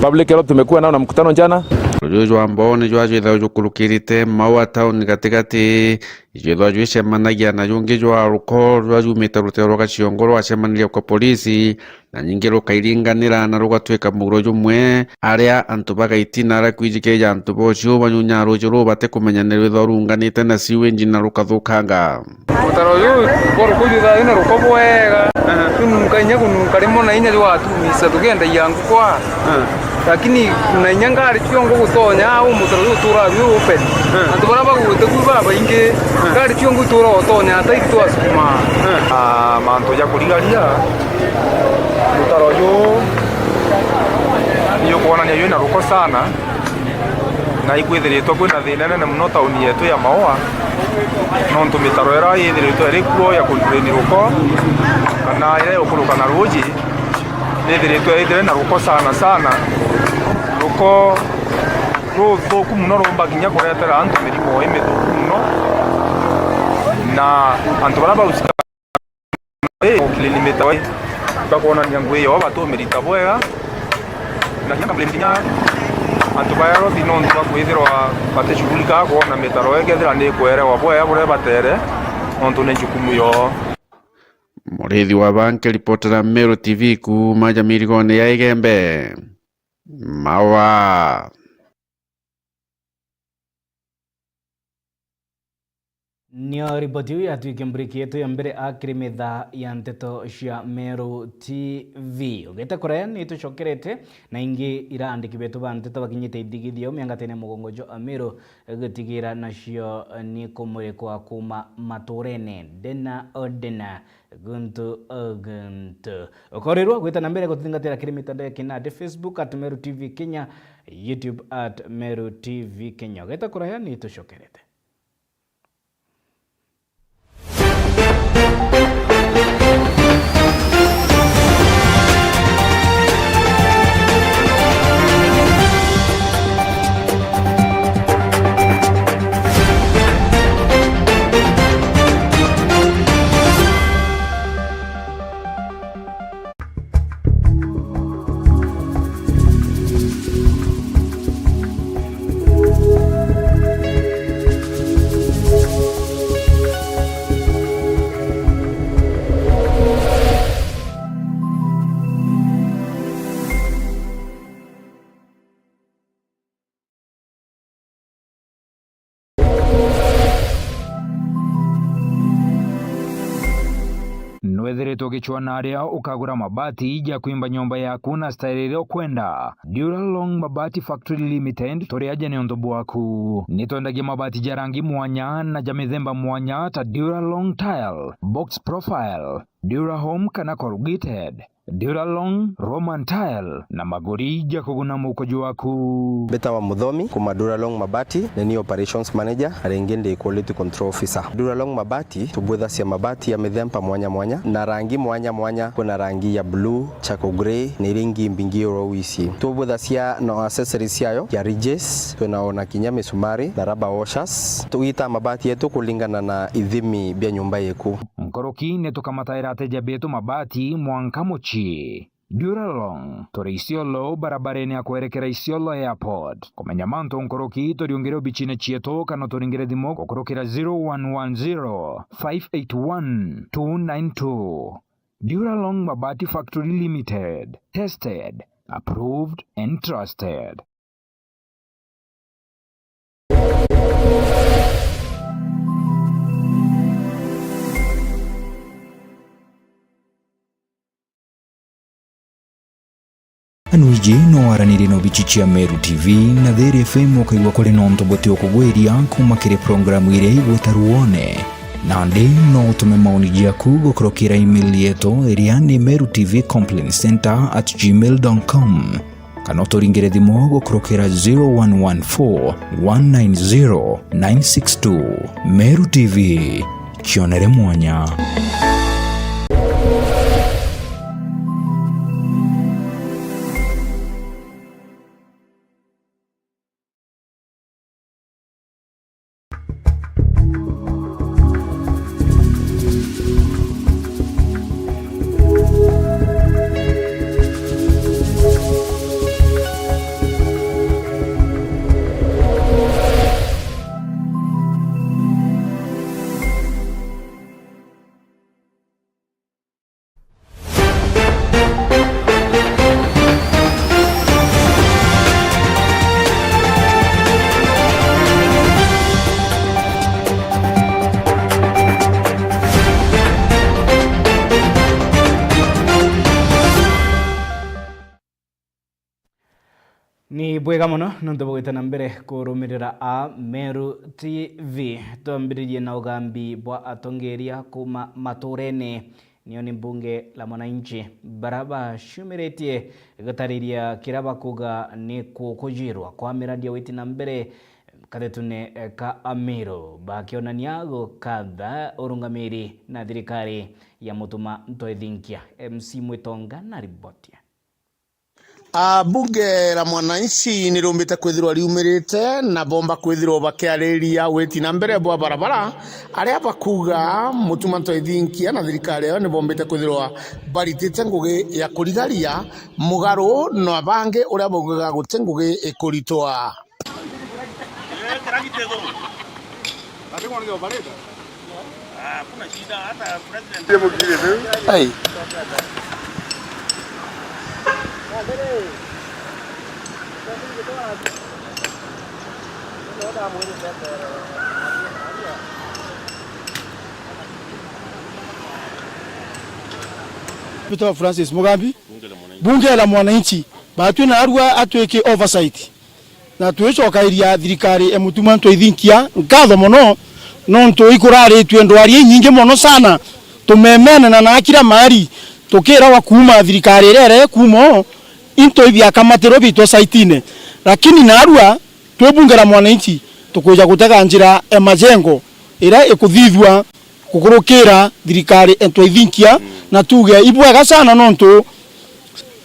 public health tumekuwa nao na mkutano jana. Ruju jwa Mboone jwajwithagwa jukurukirite Maua town gatigati, ijwithagwa jwicemanagia na jungi jwa ruko rwa jumite ruteere rwa Gaciongo rwacemanirie kwa polisi, na nyingi rukairinganira na rugatwika muguro jumwe, aria antu ba Gaiti na aria kwijikirija antu bocio banyunyaga ruji ruu batikumenya ni rwithagwa ruunganite na sewage na rukathukanga. Mutaro uyu bwa ruko jwithaga wina ruko bwega, tununka inya kununka rimwe na inya jwatumica tukiendagia ngukwa. Lakini na inya ngari ciongo gutonya au mutaro uyu uturaga wi open. Antu baria bagwite ku babaingi, ngari ciongo itura gutonya ata iri twasukuma. Ah, mantu ja kurigaria, mutaro uyu ni ukwonania jwina ruko sana. Na ikwithiritwe kwina thina inene muno tauni yetu ya Maua, nontu mitaro iria yithiritwe iri kuo ya kudrain ruko, kana iria igukuruka na ruji, nithiritwe ithire na ruko sana sana. Ruko ruthuku muno rumba kinya kuretera antu mirimo imithuku muno, na antu baria bahusika Clean mitaro, bakwonania ngugi yoo batumirita bwega. Na kinya complain kinya antu ba health nontu bwa kwithirwa batishughulika kwona mitaro ikethira ni kwerewa bwega buria batere, nontu ni jukumu yoo. Murithi wa Banke, ripotera Meru T V kuuma Jamirigone ya Igembe, Mawa. Nio riboti iu yatwike mburiki yetu ya mbere akiri metha ya nteto cia Meru T V. Ugite kuraya ni tucokerete na ingi ira andiki betu ba nteto bakinyite ithigithia miangatene mugongo jo Amiru gutigira nacio ni kumurikwa kuma maturene ndena o ndena. Guntu o guntu. Ukorirwa gwita na mbere gututhingatira kiri mitandao ya kinandi, Facebook at Meru T V Kenya, YouTube at Meru T V Kenya. Ugeta kuraya ni tucokerete. Nwethiritwe ugicwaa na aria ukagura mabati ja kwimba nyomba yaku na style iria ukwenda? Duralong Mabati Factory Limited turi aja niuntu bwaku. Nitwendagia mabati ja rangi mwanya na ja mithemba mwanya ta Duralong Tile, Box Profile, Durahome kana Corrugated, Duralong, Roman Tile na maguri ja kuguna mukojo waku. Mbitawa Muthomi kuma Duralong Mabati, ni ni operations manager, na ringi ndi quality control officer. Duralong Mabati tubwithacia mabati ya mithemba mwanya mwanya na rangi mwanya mwanya. Kwina rangi ya blue, charcoal grey na iria ingi mbingi oro wisi. Tubwithacia na accessories ciayo ya ridges, twina ona kinya misumari na rubber washers. Tugitaa mabati yetu kulingana na ithimi bia nyumba yeku. Nkuruki ni tukamataira ateja betu mabati mwanka mucii. Duralong, turi Isiolo, barabarene ya kwerekera Isiolo Airport. Kumenya mantu nkuruki, turiungire obicine cietu kana turingire thimu gukurukira zero one one zero, five eight one, two nine two. Duralong Mabati Factory Limited. Tested, approved and trusted. Anuiji no waranirie na obici cia Meru T V na Thiri F M ukaigua kuri na untu buti ukugwiria kuma kiri programu iria igwita ruone. Nandi no utume maoni jaku gukurukira email yetu iria ni meru T V complaint center at gmail dot com. Kana uturingire thimu gukurukira zero one one four, one nine zero, nine six two. Meru T V, kionere mwanya. Ni bwega mono nontu bwa gwita na mbere kurumirira a Meru T V. Twambiririe na ugambi bwa atongeria kuma maturene. Nio ni mbunge la mwananchi bara baciumiritie gutariria kiria bakuga ni kukujirwa kwa miradi ya witi na mbere katetune ka Amiru, bakionania gukatha urungamiri na thirikari ya Mutuma Ntwethinkia. M C Mwitonga na riboti. A, bunge la mwananchi ni rumbite kwithirwa riumirite na bomba kwithirwa bakiariria witi na mbere bwa barabara, aria bakuga Mutuma Ntoithinkia na thirikari yao ni bombite kwithirwa baritite ngugi ya kurigaria mugaru na bangi uria baugaga guti ngugi ikuritwa. Ai. Peter Francis Mugambi, bunge la mwananchi, batwi narua atwike oversight. Na twicokairia thirikari ya Mutuma Ntoithinkia nkatho mono, nontu ikuraritue ndwari inyingi mono sana, tumemene na nakira mari, tukirawa kuuma thirikari iria iri kuuma o, into ibiakamatirwe bitwe saitine. Lakini narua, twi bunge la mwananchi, tukwija gutega njira ya majengo iria ikuthithua kukurukira thirikari ya Ntoithinkia, na tuge ibwega sana nontu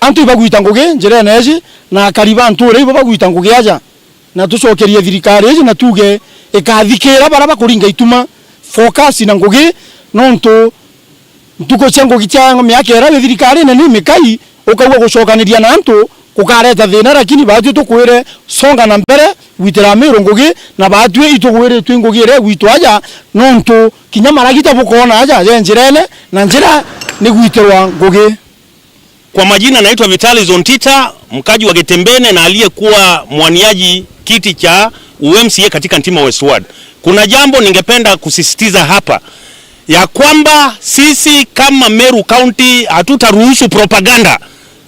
antu ibagwita ngugi njirene iji, na akari ba ntuure ibo bagwita ngugi aja, na tucokerie thirikari iji na tuge ikathikira baria bakuringa ituma focus na ngugi, nontu ntuku cia ngugi cia miaka iria wi thirikarine ni mikai, ukaigua gucokaniria na antu kukareta thina, lakini baatwi tukwire songa na mbere gwitira Amiru ngugi, na baatwi itugwiritwe ngugi iria igwitwa aja, nontu kinya maragita bukoona aja je njirene, na njira ni gwitirwa ngugi. Kwa majina naitwa Vitalis Ontita, mkaji wa Getembene na aliyekuwa mwaniaji kiti cha U M C A katika Ntima West Ward. Kuna jambo ningependa kusisitiza hapa, ya kwamba sisi kama Meru County hatutaruhusu propaganda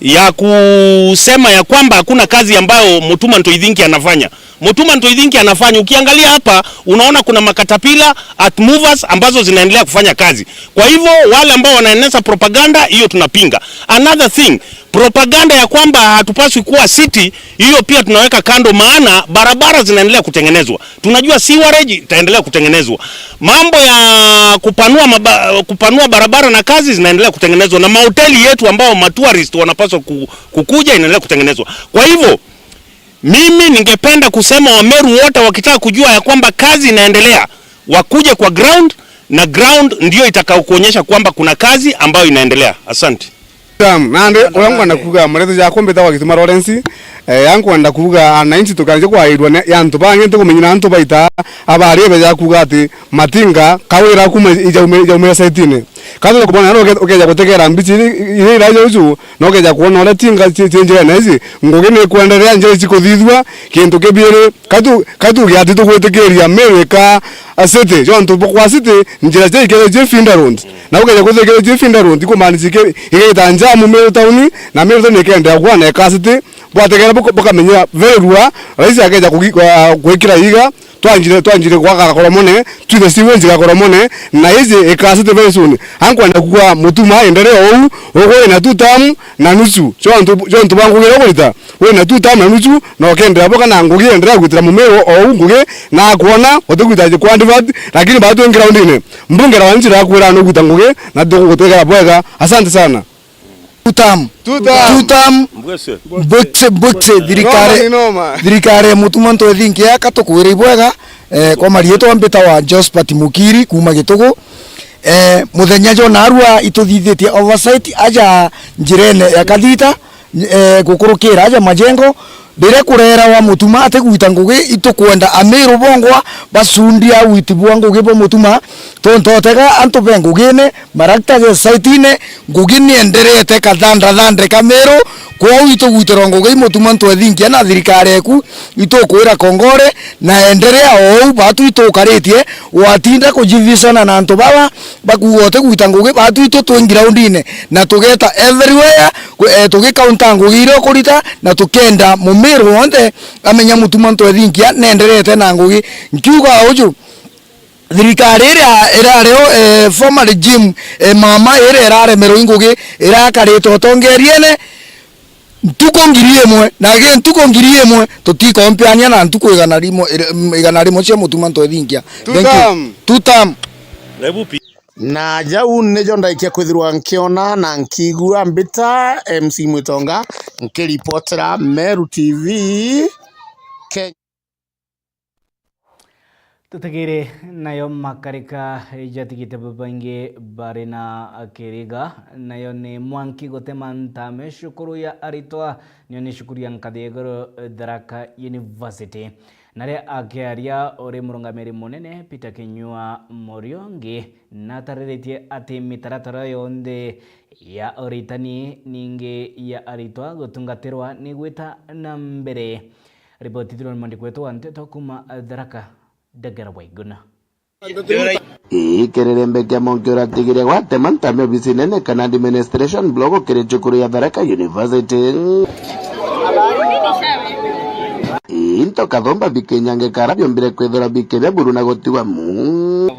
ya kusema ya kwamba hakuna kazi ambayo Mutuma Ntoithinki anafanya. Mutuma Ntoithinki anafanya. Ukiangalia hapa, unaona kuna makatapila, earth movers ambazo zinaendelea kufanya kazi. Kwa hivyo, wale ambao wanaeneza propaganda, hiyo tunapinga. Another thing, propaganda ya kwamba hatupaswi kuwa city, hiyo pia tunaweka kando, maana barabara zinaendelea kutengenezwa. Tunajua sewerage itaendelea kutengenezwa. Mambo ya kupanua maba-, kupanua barabara na kazi zinaendelea kutengenezwa, na mahoteli yetu ambao matourist wanapaswa ku-, kukuja inaendelea kutengenezwa. Kwa hivyo, mimi ningependa kusema Wameru wote wakitaka kujua ya kwamba kazi inaendelea, wakuje kwa ground, na ground ndio itakao kuonyesha kwamba kuna kazi ambayo inaendelea. Asante. Tam, nandi uria nkwenda kuuga, maritwa jakwa mbitagwa Gituma Lawrence. Eh, ya nkwenda kuuga, ananchi tukanjia kwairwa ni, ya antu bangi, ntikumenya na antu baita abari ebe ja kuuga ati matinga kawira kuma ijaume-, ijaumire saitine. Kathi kubona no uke-, ukeja gutegera mbichi iri, iri iraja uju, no ukeja kuona uria tinga ci-, ci njirene ici, ngugi ni ikwenderea, njira icikuthithua, kintu kibiri, katu, katu giati tugwitikiria Meru ika a city, jontu bukwa city, njira cia ikere ci Finda Road. Na ukeja kuthikira ci Finda Road, ikumaanisha ike-, igeta njamu Meru town, na Meru town ikendea kwana ika city, bwategera buka-, bukamenya very rua, raisi akeja kugi-, kwa-, gwikira iga, twanjire, twanjire gwaka Gakoromone, twithe sewage Gakoromone, na iji ikasite very soon. Ankwenda kuuga Mutuma endelee ou, ugu ina two term na nusu. Jontu, jontu bwa ngugi iria ukurita, wina two term na nusu, na ukendera boka na ngugi enderea gwitira Mumiru ou ngugi, na akwona utigwita ji kwa divert, lakini batu ingi raundine. Mbunge la wananchi rakwira nugwita ngugi, na tugugutegera bwega. Asante sana. Two term. Two term. Two term. Mbwese. Mbwese, mbwese, thirikari, noma ni noma. Thirikari ya Mutuma Ntoithinkia, ka tukwira ibwega, eh, kwa mariitwa mbitawa Josphat Mukiri kuuma Gitugu. Eh, muthenya jwa narua ituthithitie oversight aja njirene ya Kathita, eh, gukurukira aja majengo. Riria kurerawa Mutuma atigwita ngugi, itukwenda Amiru bongwa bacundia witi bwa ngugi bwa Mutuma, tontu otega antu be ngugine, marakta je saitine, ngugi nienderete kathandrathandre ka Miru, kwou itugwitirwa ngugi i Mutuma Ntoithinkia na thirikari eku, itukwira kongore, na enderea ou, batu itukaritie, watinda kujivicana na antu baba, bakuuga utigwita ngugi, batu itu twi ngiraundine, na tugeta everywhere, ku-, eh, tugikaunta ngugi iria ukurita, na tukenda Mumiru wonthe amenya Mutuma Ntoithinkia nenderete na ngugi. Nkiuga uju, thirikari iria irari o, eh, former regime, eh, mama iria iraremerwa i ngugi, irakarite utongeriene, ntuku ngiri imwe, na agi ntuku ngiri imwe, tutikompeania na ntuku igana rimwe, ira-, igana rimwe cia Mutuma Ntoithinkia. Two term. Thank you. Two term. Na jau nijo ndaikia kwithirwa nkiona na nkigua mbita M C Mwitonga nkiripotera Meru T V Kenya. Tutegere nayo makarika jatigite babaingi bari na kiriga, nayo ni mwanki gutema ntame cukuru ya aritwa, niyo ni cukuru ya nkathi ya iguru Tharaka University. Na riria akiaria uri murungamiri munene Peter Kinyua Muriungi, natariritie ati mitaratara yonthe ya uritani ningi ya aritwa gutungatirwa ni gwita na mbere. Riboti ithirwa ni mwandiki wetu wa nteto kuma Tharaka, Ndegera Waiguna. Ii kirerembe kia mwanki uratigire gwatema ntame obisi nene kana administration block kiri cukuru ya Tharaka University. Ii into kathomba bikinyange kara biombire kwithirwa bikibia buru na gutigwa mu.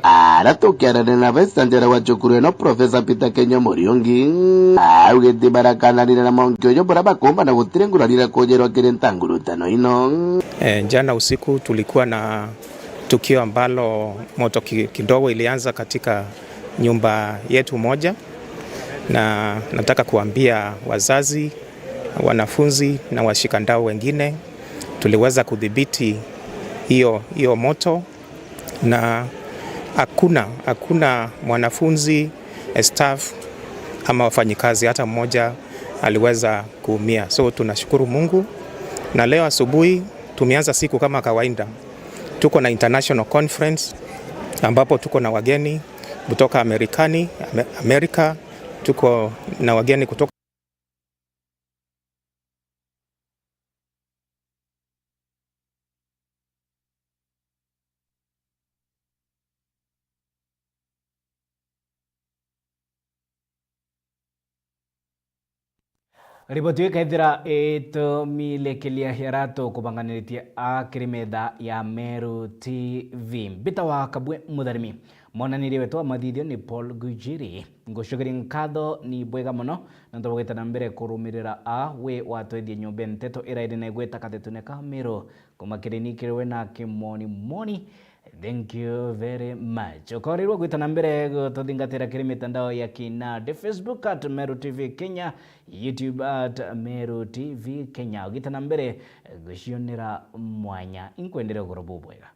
Ara tukiarania na Vice Chancellor wa cukuru ino, Professor Peter Kinyua Muriungi, augite barakananire na mwanki uyu bura bakumba na gutiri ngurani iria kuujirwa kiri ntangurutano ino. Eh, jana usiku tulikuwa na tukio ambalo moto ki-, kidogo ilianza katika nyumba yetu moja, na nataka kuambia wazazi, wanafunzi na washikadau wengine, tuliweza kudhibiti hiyo, hiyo moto, na hakuna, hakuna mwanafunzi, eh, staff ama wafanyikazi hata mmoja aliweza kuumia. So tunashukuru Mungu, na leo asubuhi tumeanza siku kama kawaida. Tuko na international conference ambapo tuko na wageni kutoka Amerikani, Ame-, Amerika, tuko na wageni kutoka Riboti ikaithira itumilekeria yaria tukubanganiritie a kiri metha ya Meru T V. Mbita wa Kabwe Mutharimi, monanirie wetu wa mathithio ni Paul Gujiri. Ngucokeria nkatho ni bwega mono nontu bwa gwita na mbere kurumirira a wi watwethie nyumba ya nteto ira iri na igweta katetune ka Meru. Kuma kiri ni kiri we na kimoni moni. Thank you very much. Ukorirwo gwita na mbere gututhingatira kiri mitandao ya kinandi, Facebook at Meru T V Kenya, YouTube at Meru T V Kenya. Ugita na mbere gucionera mwanya. Inkwendere ugoro bubwega.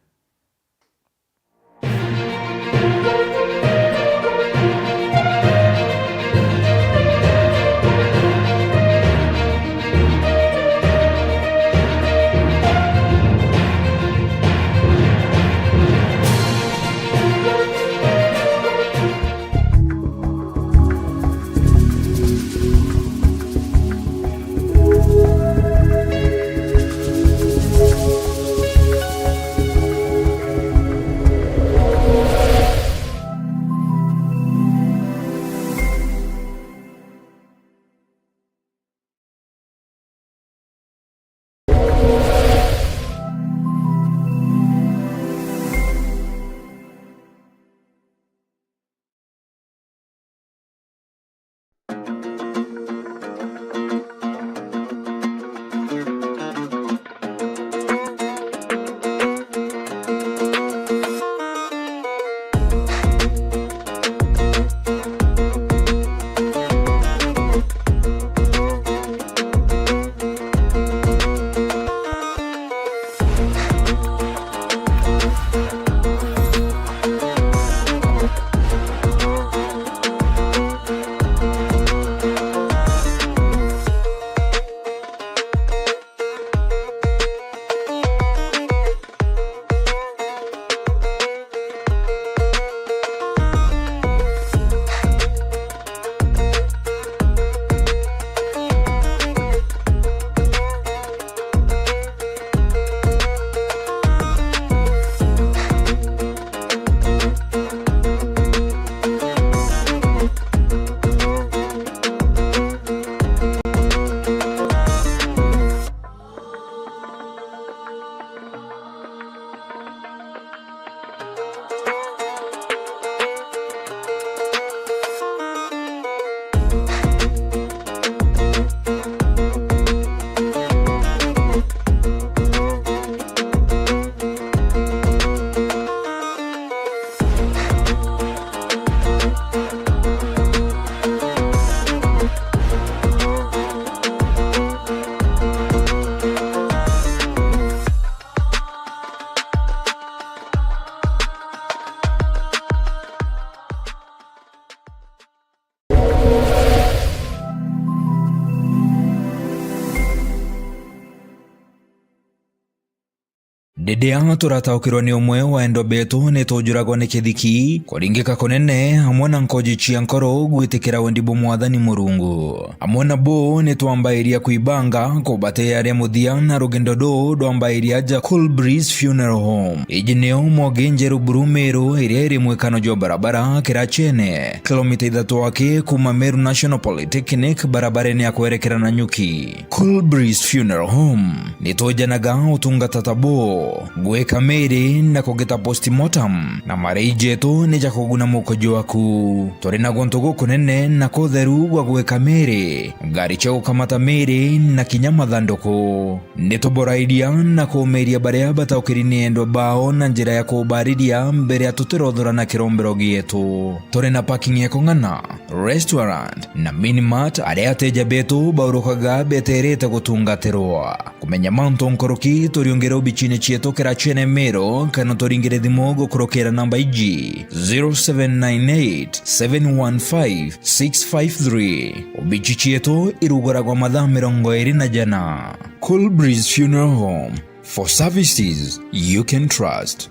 Riria turataukirwa ni umwe wa endwa betu, ni tujuragwa ni kithiki, kuringika kunene, amwe na nkoji cia nkoro gwitikira wendi bwa Mwathani Murungu. Amwe na bo ni twambairia kwibanga kubatearia muthia na rugendo ruu rwambairia aja Cool Breeze Funeral Home. Iji nio Mwogi Njeru Buru Meru, iria iri mwikano jwa barabara Kirachene, kilomita ithatu aki kuuma Meru National Polytechnic, barabarene ya kwerekera Nanyuki. Cool Breeze Funeral Home ni twejanaga utungata ta buu, gwika miri na kugita postmortem, na marei jetu ni ja kuguna mukojo waku. Turi na guntu gukunene na kutheru gwa gwika miri, ngari cia gukamata miri na kinya mathanduku. Ni tuborairia na kuumiria baria bataukiri ni endwa bao na njira ya kubariria mbere ya tutirothora na kirombero gietu. Turi na parking ya kung'ana, restaurant na minimart, aria ateja betu baurukaga beterete gutungatirwa. Kumenya mantu nkuruki, turiungire obichine cietu Kirachene Meru, kana turingire thimu gukurukira namba iji, zero seven nine eight, seven one five, six five three. Obichi cietu iruguragwa mathaa mirongo iri na jana. Cool Breeze Funeral Home, for services you can trust.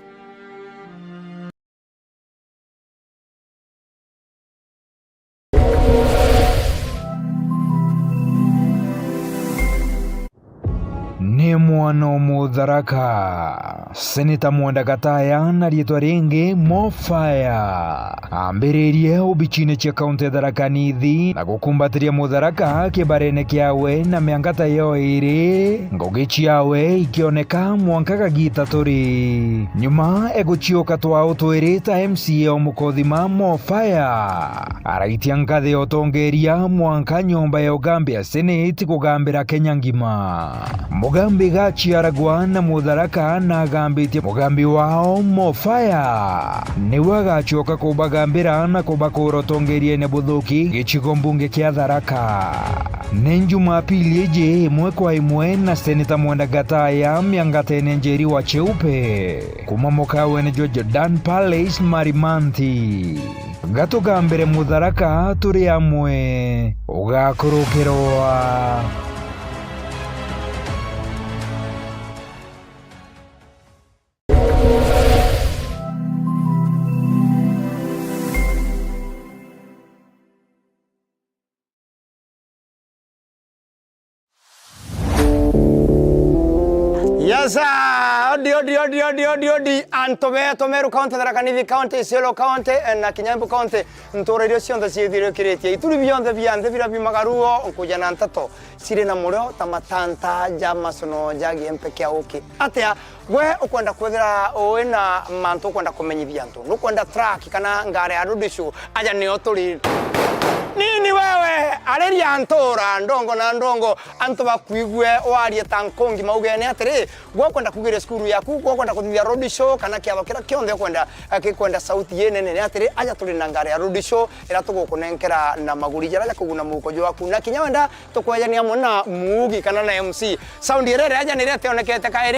Ni mwana o Mutharaka, Seneta Mwenda Gataya na riitwa ringi Mo Fire, ambiririe obichine cia kaunti ya Tharaka Nithi na gukumbatiria Mutharaka kibarene kiawe na miangata yo iri, ngugi ciawe ikioneka mwanka gagita turi. Nyuma eguciuka twau twiri ta M C A o mukothima, Mo Fire araitia nkathi ya utongeria mwanka nyomba ya ugambi ya Senate kugambira Kenya ngima. Mugambi gaciaragwa na Mutharaka na agambitie mugambi wao Mo Fire niwe agacoka kubagambira na kubakura utongeriene buthuki gicigo mbunge kia Tharaka. Ni Jumapili iji imwe kwa imwe na Seneta Mwenda Gataya miangatene Njeri wa Cheupe kuma mukawene jwa Jordan Palace Marimanthi. Gatugambire Mutharaka turi amwe, ugakurukirwa. Yes, sir. Odi, odi, odi, odi, odi, odi. Antu betu Meru County, Tharaka Nithi County, Isiolo County, eh, na kinya Embu County, ntura iria cionthe ciithirikiritie. Ituri bionthe bia nthi biria biumagaru o nkuja na nteto ciri na murio ta matanta ja macono ja giempe kia uki. Atia? Gwe ukwenda kwithira ui na mantu ukwenda kumenyithia antu? Nukwenda track kana ngari ya road show? Aja nio turi. Nini wewe? Ariria ntura ndongo na ndongo, antu bakwigue warie ta nkungi maugene atiri, gwe ukwenda kugiria cukuru yaku, gwe ukwenda kuthithia road show, kana kiatho kiria kionthe ukwenda, eh, gikwenda sauti inene ni atiri, aja turi na ngari ya road show iria tugukunenkera na maguri jaria ja kuguna muhuko jwaku. Na kinya wenda tukwejania amwe na muugi kana na M C. Sound iria iri aja niria tionekete kairi.